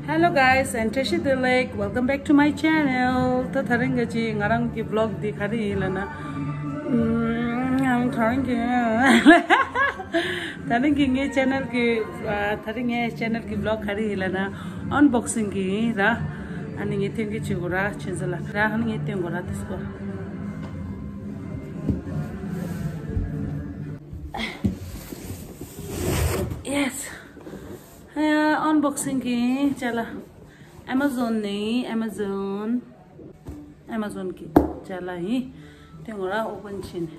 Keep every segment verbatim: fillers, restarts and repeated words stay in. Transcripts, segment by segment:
Hello guys and བཀྲ་ཤིས་བདེ་ལེགས། Welcome back to my channel. ད་ད་རིང་གི་ཅི་ང་རང་གི་vlog འདི་ག་རེ་ཡིན་ལབ་ན། ཨམ། ད་རིང་གི་ད་རིང་གི་ངའི་channel གི་ཨ། ད་རིང་ངའི་channel གི་vlog ག་རེ་ཡིན་ལབ་ན། Unboxing གི་ཡིན་ར། ཨ་ནི་ངས་སྟོན་གི་བྱེད་དགོས་ར། ཆེན་ས་ལ་ར། ཨ་ནི་ངས་སྟོན་དགོས་ར། དེ་སྐོར། Yes. ཨ། Unboxing གི་ཅ་ལག Amazon ནས། Amazon Amazon གི་ཅ་ལག་ཡིན། དེ་ང་རང་open བྱས་ནས།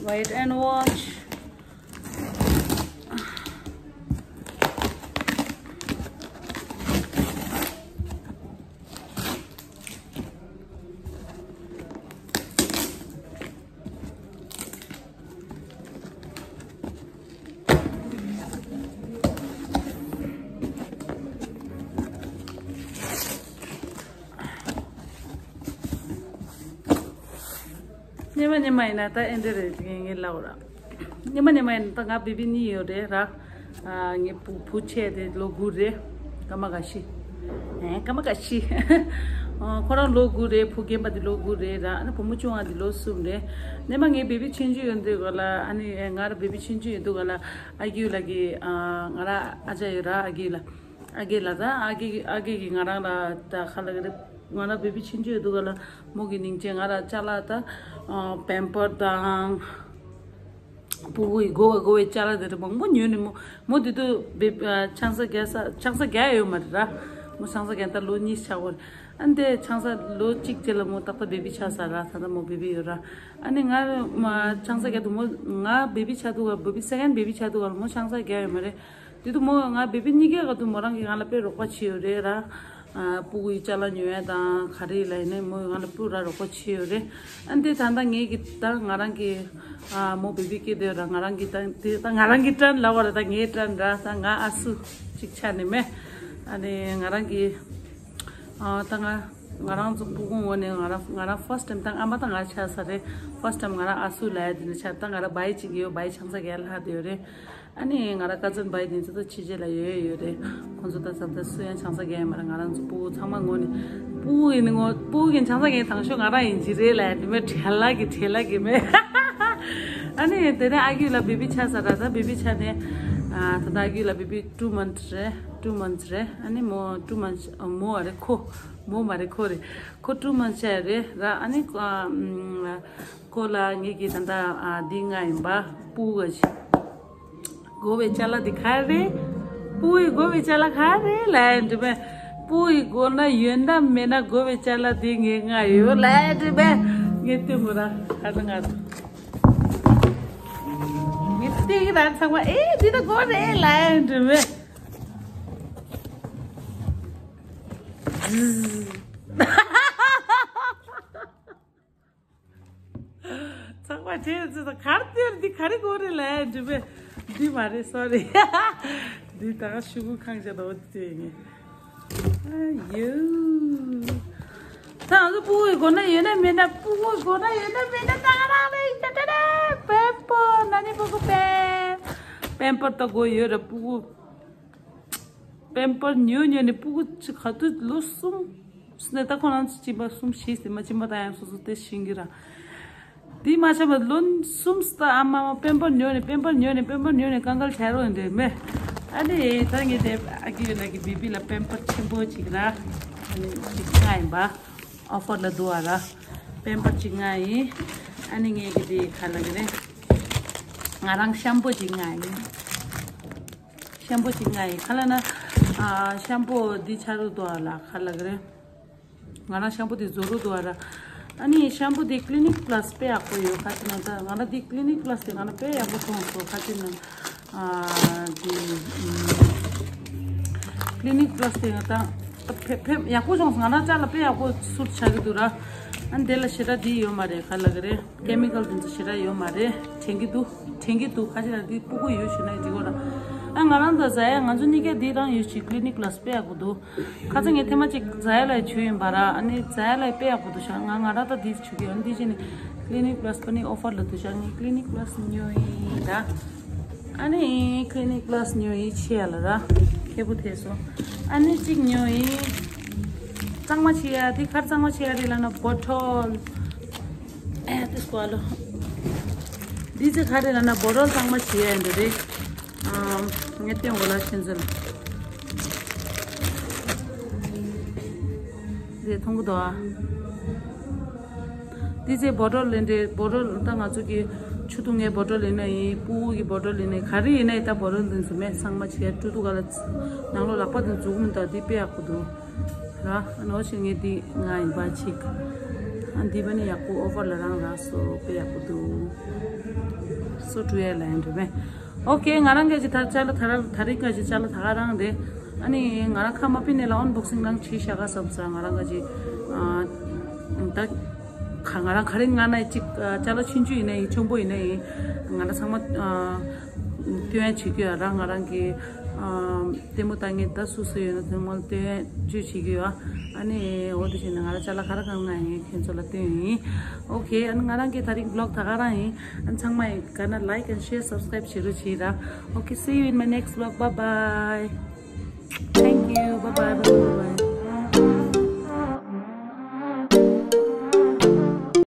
Wait and watch. སྙེ་མ་སྙེ་མ་ཡིན་ན་ད་ཨེ་འདྲ་རེད། ངས་ངས་ལབ་ར། སྙེ་མ་སྙེ་མ་ཡིན་ན་ད་ང་བེ་བི་གཉིས་ཡོད་རེད་ར། ཨ། ངའི་བུ་བུ་ཆེ་དེ་ལོ་དགུ་རེད། སྐར་མ་འགའ་ཤས། ཨེ། སྐར་མ་འགའ་ཤས། ཨ། ཁོ་རང་ལོ་དགུ་རེད། བུ་རྒན་པ་དེ་ལོ་དགུ་རེད་ར། ཨ་ནི་བུ་མོ་ཆུང་བ་དེ་ལོ་གསུམ་རེད། སྙེ་མ་ངའི་བེ་བི་ཆུང་ཆུང་ཡོད་དུས་ག་ལ། ཨ་ནི་ང་ར་བེ་བི་ཆུང་ཆུང་ཡོད་དུས་ག་ལ། ཨ་རྒྱུ་ལགས་ཀྱི། ཨ། ང་ར་ཨ་ཅག་ཡོད་ར། ཨ་རྒྱུ་ལགས། ཨ་རྒྱུ་ལགས་ད། ཨ་རྒྱུ་ཨ་རྒྱུ་གིས་ང་རང་ལ་ད་ག་ལབ་ཀྱི་རེད། ང་ར་བེ་བི་ཆུང་ཆུང་ཡོད་དུས་ག་ལ་མོ་གི་སྙིང་རྗེ། ང་ར་ཅ་ལག་ད། ཨ། Pamper དང་། ཕྲུ་གུ་ཡི་དགོས་པ་དགོས་པའི་ཅ་ལག་དེ་འདྲ་མང་པོ་ཉོས་ནས། མོ་མོ་དེ་དུས་བེ་བི། ཨ། ཆང་ས་རྒྱག་ས། ཆང་ས་རྒྱག་ཡོད་མ་རེད་ར། མོ་ཆང་ས་རྒྱག་ད་ལོ་གཉིས་ཆགས་པ་རེད། ཨ་ནི་དེ་ཆང་ས་ལོ་གཅིག་རྗེས་ལ་མོ་ཏག་ཏག་བེ་བི་ཆགས་ཚར་ར། ད་ལྟ་མོ་བེ་བི་ཡོད་ར། ཨ་ནི་ང་མ་ཆང་ས་རྒྱག་དུས་མོ། ང་བེ་བི་ཆགས་དུས་ག་བེ་བི། second བེ་བི་ཆགས་དུས་ག་ལ་མོ་ཆང་ས་རྒྱག་ཡོད་མ་རེད། དེ་དུས་མོ་ང་བེ་བི་གཉིས་ཀའི་ག་དུས་མོ་རང་གིས་ང་ལ་དཔེ་རོགས་པ་བྱས་ཡོད་རེད་ར། ཨ། ཕྲུ་གུ་ཡི་ཅ་ལག་ཉོ་ཡ་དང་ག་རེ་ལ་ཡིན་ནའི་མོས་ང་ལ་སྤུ་ར་རོགས་པ་བྱས་ཡོད་རེད། ཨ་འདི་ད་ལྟ་ངེད་ཀྱི་ད་ང་རང་གི། ཨ། མོ་བེ་བི་སྐྱེས་དུས་ར། ང་རང་གི་ད་འདི་ད་ང་རང་གི་ཊརན་ལབ་པ་ར། ད་ངའི་ཊརན་ར། ད་ང་ཨ་སུ་གཅིག་ཆགས་ནས་མེད། ཨ་ནི་ང་རང་གི། ཨ། ད་ང་ང་རང་ཚོ་ཕྲུ་གུ་ངོས་ནས་ང་རང་ང་རང་first time། ད་ཨ་མ་ད་ང་ཆགས་ཚར་རེད། First time ང་རང་ཨ་སུ་ལབ་ཡ་དེ་འདྲ་ཆགས། ད་ང་རང་བའི་གཅིག་ཡོད། བའི་ཆང་ས་རྒྱག་ལྷག་དེ་ཡོད་རེད། ཨ་ནི་ང་རང་ཀ་ཛིན་བའི་དེ་ཚོ་ད་ཕྱི་རྒྱལ་ལ་ཡོད་ཡོད་རེད། ཁོང་ཚོ་ད་ཙམ་ད་སུ་ཡང་ཆང་ས་རྒྱག་ཡ་མ་རེད། ང་རང་ཚོ་ཕྲུ་གུ་ཚང་མ་ངོས་ནས། ཕྲུ་གུ་ཡིན་ནི་ངོ་། ཕྲུ་གུ་གི་ཆང་ས་རྒྱག་དང་ཤོས་ང་རང་ཡིན་གྱི་རེད་ལབ་ཡ་དེ་མོ་བྲེལ་ལ་གི་བྲེལ་ལ་གི་མེད། ཨ་ནི་དེ་ནས་ཨ་རྒྱུ་ལགས་བེ་བི་ཆགས་ཚར་ར། ད་བེ་བི་ཆགས་ནས། ཨ། ད་ད་ཨ་རྒྱུ་ལགས་བེ་བི་two months རེད། Two months རེད། ཨ་ནི་མོ་two months། ཨ། མོ་མ་རེད། ཁོ། མོ་མ་རེད། ཁོ་རེད། ཁོ་two months ཆགས་རེད་ར། ཨ་ནི། ཨ། ཨམ། ཁོ་ལ་ངེད་ཀྱི་ད་ལྟ། ཨ། འདི་མངགས་ཡིན་པ། ཕྲུ་གུ་གི་དགོས་པའི་ཅ་ལག་འདི་ག་རེ་རེད། ཕྲུ་གུ་གི་དགོས་པའི་ཅ་ལག་ག་རེ་རེད་ལབ་ཡ་འདྲི་བས། ཕྲུ་གུ་གི་དགོས་ན་ཡོད་ན་མེད་ན་དགོས་པའི་ཅ་ལག་འདི་ངས་མངགས་ཡོད་ལབ་ཡ་འདྲི་བས། ངས་སྟོན་དགོས་ར། ག་ཚོད་མངགས་འདུག་ངས་སྟོན་གྱི་ར། ཚང་མ་ཨེ་འདི་ད་དགོས་རེད་ལབ་ཡ་འདྲི་བས། ཚང་མ་བྱས་ཚེ་ད་གར་སྟེར་འདི་ག་རེ་དགོས་རེད་ལབ་འདྲི་བས། འདི་མ་རེད། སོ་རི། འདི་ད་ག་ཤུ་གུ་ཁང་བྱ་དོ་དེ་ཡིན། ཨ་ཡོ། ད་ང་ཚོ་ཕྲུ་གུ་ཡི་དགོས་ན་ཡོད་ན་མེད་ན། ཕྲུ་གུ་ཡི་དགོས་ན་ཡོད་ན་མེད་ན། ད་ག་རང་རེད། ད་ད་ད་པེམ་པར། ན་ནིང་ཕྲུ་གུ་པེམ། པེམ་པར་ད་དགོས་ཡོད་རེད། ཕྲུ་གུ། པེམ་པར་ཉོས་ཉོས་ནས་ཕྲུ་གུ་ཅིག་ག་དུས་ལོ་གསུམ་ནས། ད་ཁོ་རང་ཚོ་གཅིན་པ་གསུམ་བཞི་ཟིན་མ། གཅིན་པ་ད་ཡང་སོ་སོ་དེ་ཤེས་ཀྱི་ར། དེ་མ་ཆགས་པ་ལོ་གསུམ་ད་ཨ་མ་མ་པེམ་པར་ཉོས་ནས། པེམ་པར་ཉོས་ནས། པེམ་པར་ཉོས་ནས་དཀའ་ངལ་བྱས་རོགས་ཡིན་འདྲ་མེད། ཨ་ནི་ད་ངས་དེ་ཨ་རྒྱུ་ལགས་ཀྱི་བེ་བི་ལ་པེམ་པར་ཆེན་པོ་ཅིག་ར། ཨ་ནི་ཅིག་མངགས་ཡིན་པ། ཨོ་ཕར་ལ་འདུག་ཨ་ར། པེམ་པར་ཅིག་མངགས་ཡིན། ཨ་ནི་ངས་ཀྱི་དེ་ག་ལབ་ཀྱི་རེད། ང་རང་ཤམ་པོ་ཅིག་མངགས་ཡིན། ཤམ་པོ་ཅིག་མངགས་ཡིན། ག་ལབ་ན། ཨ། ཤམ་པོ་འདི་ཆ་རུ་འདུག་ཨ་ལ། ག་ལབ་ཀྱི་རེད། ང་རང་ཤམ་པོ་འདི་བཟོ་རུ་འདུག་ཨ་ར། ཨ་ནི་ཤམ་པོ་འདི་Clinic Plus དཔེ་ཡག་པོ་ཡོད། ག་ཅི་ན་ད་ང་རང་འདི་Clinic Plus དེ་ང་རང་དཔེ་ཡག་པོ་མཐོང་སོང་། ག་ཅི་ན། ཨ། འདི། ཨམ། Clinic Plus དེ་ང་ད་ཕེབས་ཕེབས་ཡག་པོ་བྱུང་སོང་། ང་རང་ཅག་ལ་དཔེ་ཡག་པོ་སུ་ཆགས་ཀྱི་འདུག་ར། ཨ་ནི་དེ་ལ་ཞེ་དྲག་འདི་ཡོད་མ་རེད། ག་ལབ་ཀྱི་རེད། ཀེ་མི་ཀལ་དེ་ཚོ་ཞེ་དྲག་ཡོད་མ་རེད། དྲན་གྱི་འདུག་དྲན་གྱི་འདུག་ག་ཅི་ན་འདི་ཕྲུ་གུ་ཡོད་ཞུ་ན་འགྲིག་གོ་ར། ཨ། ང་རང་དང་ཛ་ཡ་ང་ཚོ་གཉིས་ཀས་འདི་རང་ཡོད་ཅིག Clinic Plus དཔེ་ཡག་པོ་འདུག་ཁ་སང་ངས་ཐེངས་མ་གཅིག་ཛ་ཡ་ལ་བྱུགས་ཡིན་པ་ར། ཨ་ནི་ཛ་ཡ་ལ་དཔེ་ཡག་པོ་འདུག་ཤག་ང་ང་རང་ད་འདི་བྱུགས་ཀྱི་ཡོད། འདི་བྱས་ནས་Clinic Plus པ་ནི་ཨོ་ཕར་ལ་འདུག་ཤག་ངས་Clinic Plus ཉོས་ཡིན་ད། ཨ་ནི་Clinic Plus ཉོ་ཡི་ཆེ་ཡ་ལ་ར། ཁེ་པོ་ཐེ་སོ། ཨ་ནི་གཅིག་ཉོ་ཡི། གཙང་མ་ཆེ་ཡ་དེ་ག་རེ་གཙང་མ་ཆེ་ཡ་རེད་ལབ་ན་bottle། ཨེ་དེ་སྐོར་ལོ། འདི་ཚེ་ག་རེ་ལབ་ན་bottle གཙང་མ་ཆེ་ཡ་ཡིན་འདུག་རེད། ཨམ། ངས་སྟོན་གོ་ལ་ཁྱེད་ཚོ་ལ། འདི་མཐོང་གི་འདུག་ཨ། འདི་ཚེ་bottle ལེན་འདྲེ་bottle ད་ང་ཚོ་གི་ཆུ་འཐུང་ངའི་bottle ཡིན་ན་ཡིན། སྤུ་གུ་གི་bottle ཡིན་ན་ག་རེ་ཡིན་ན་ཡིན། ད་bottle འདི་ཚོ་མེད་གཙང་མ་ཆེ་ཡ་སྤྲོ་སྡུག་ག་ལ་ནང་ལོགས་ལག་པ་དང་འཛུགས་མི་འདུག་འདི་དཔེ་ཡག་པོ་འདུག་ར། ཨ་ནོ་ཞིག་ངས་འདི་ང་ཡིན་པ་ཅིག་ཨ་འདི་བ་ནི་ཡག་པོ་offer ལ་རང་རག་སོ། དཔེ་ཡག་པོ་འདུག་སོ་བྲུ་ཡ་ལ་ཡིན་འདྲེ་མེད། ཨོ་ཁེ། ང་རང་གི་ཅི་ཐར་ཅ་ལ་ཐར་ཐར་རིག་ག་ཅི་ཅ་ལ་ཐ་ག་རང་རེད། ཨ་ནི་ང་རང་ཁ་མ་པི་ནས་ལ་unboxing རང་བྱེད་ཤ་ག་བསམ་ས། ང་རང་ག་ཅི་ཨ་ད་ཁ་ང་རང་ག་རེ་ང་ན་ཅིག་ཨ་ཅ་ལ་ཆུང་ཆུང་ཡིན་ན་ཡིན། ཆུང་པོ་ཡིན་ན་ཡིན། ང་རང་ཚང་མ་ཨ་སྟོན་ཡ་བྱེད་རྒྱུ་ཡ་རང་ང་རང་གི་ཨ་ལྟད་མོ་ལྟ་མཁན་ད་སུ་སུ་ཡོད་ན་ཚང་མ་ལ་སྟོན་བཅོས་བྱེད་ཀྱི་ཡོད། ཨ་ནི་འོ་དེ་བྱས་ན་ང་ལ་ཅ་ལག་ག་རེ་གང་ང་ཡིན་ཁྱེད་ཚོ་ལ་སྟོན་ཡིན། ཨོ་ཁེ། ཨ་ནི་ང་རང་གི་ད་རིང་vlog ད་ག་རང་ཡིན། ཨ་ནི་ཚང་མ་ཡིན་ག་ན་like and share subscribe བྱེད་རོགས་བྱེད་ར། Okay, see you in my next vlog. Bye bye. Thank you. Bye bye. Bye bye.